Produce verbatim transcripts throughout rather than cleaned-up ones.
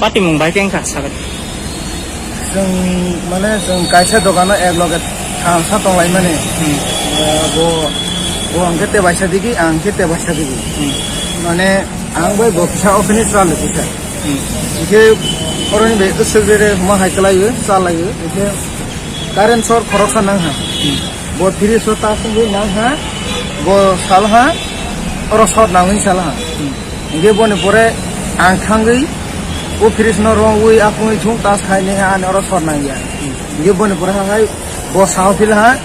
Patimung bai khe wngkha sabai. Chwng, mane, chwng kaisa dogano ek loge thansa tonglaimani. Hmm. Eh, bo, bo ang khe te baisa digi, ang khe te baisa digi. Hmm. Mane, ang bai bo kisa office ni chwla le kisa. Hmm. Hingke oroni bai swk rere huma hai kwlaio, chalaio. Hingke current short khoroksa nang ha. Hmm. Bo fridge o ta sungwi nang ha, bo sal ha, oro short nangwi sal ha. Hmm. Hingke boni pore ang thangwi o fridge no rongwi apungwi thung tas khai ne ha ani oro short nang ya. Hmm. Hingke boni pore ha hai bo sao phil ha,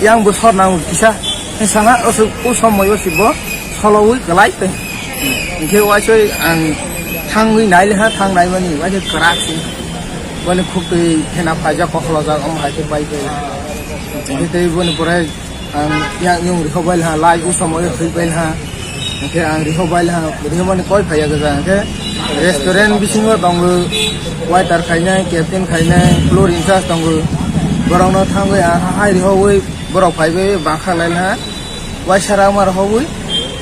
yang bo short nang kisa. Hingke sana o su-, o somoi o si bo solowi kwlai tei. Hingke waisoi ang thangwi nai le ha, thang nai mani waisoi kwrak si. Boni khuk twi phena phaijak, kokhlojak, omo hai khe bai bai. Hingke tei boni pore ang yang yung rihok bai laha, lai u somoi thwi bai laha. Hingke ang rihok bai laha, rihok mani koi phaiya gajang. Hingke restaurant bisingo tongo, waiter khainai, captain khainai, floor in charge tongo. Borokno thangwi ang hai rihogwi borok phaibai bangkha lai laha. Waisa ragma rok hobwi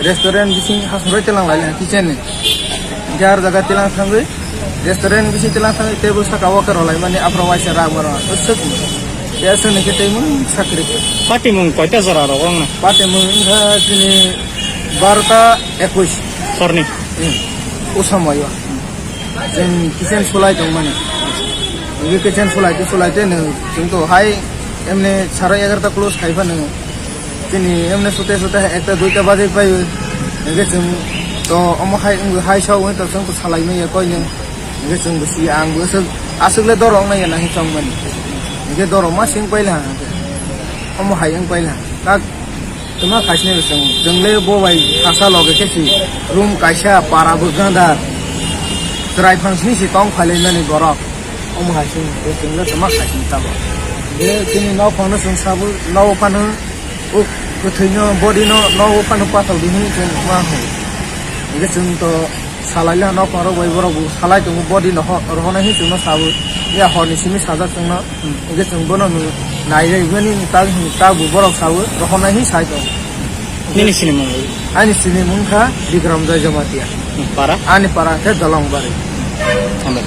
restaurant bising hasongroi telang lai laha kitchen ni. Hingke ar jaga telang thangwi restaurant bising telang thangwi table saka o khe rwlaimani aphuru waisa ragma rok aswk. Tei aswk ni khe tei mung sakri khe. Patimung koita jora rok wngna? Patimung wngkha chini barota ekwis. Horni? Hmm. O somoio. Chwng kitchen sulai tongmani. Hingke kitchen sulai te sulai te no chwng to hai emne sara egarota close khai phano. Chini emne sute sute ekta duita bajai pai. Hingke chwng to omo hai wngwi hai sa wngwi to chwng to salai maya koi nung. Hingke chwng bo si ang bo aswk, aswk le dorok nai ya nahi chong mani. Hingke dorok ma sing pai laha. Omo hai wng pai laha. Tak tuma khaisni bo chwng, chwng le bo bai sasa loge khe si room kaisa para bo ganda. Chwrai phang sini si tong phai lai mani borok. Omo hai chwng, bo chwng le tuma khaisni tamo. Be chini nok phang no chwng sabu, nok phano O kwthwino, body no, no, o phano pathok di hinwi chwng ma hwn. Hingke chwng to salai le no, pharo bai borok bo salai tongo, body no ho-, rohonai hinwi chwngno sabo. Ya horni simi sajak chwngno. Hmm. Hingke chwng bono no nai rwmani tak, tak bo borok sabo, rohonai hinwi sai tongo. Nini sinimung? Ani sinimung kha Bikram Joy Jamatia. Hmm, para? Ani para khe Dolongbari. Hambai.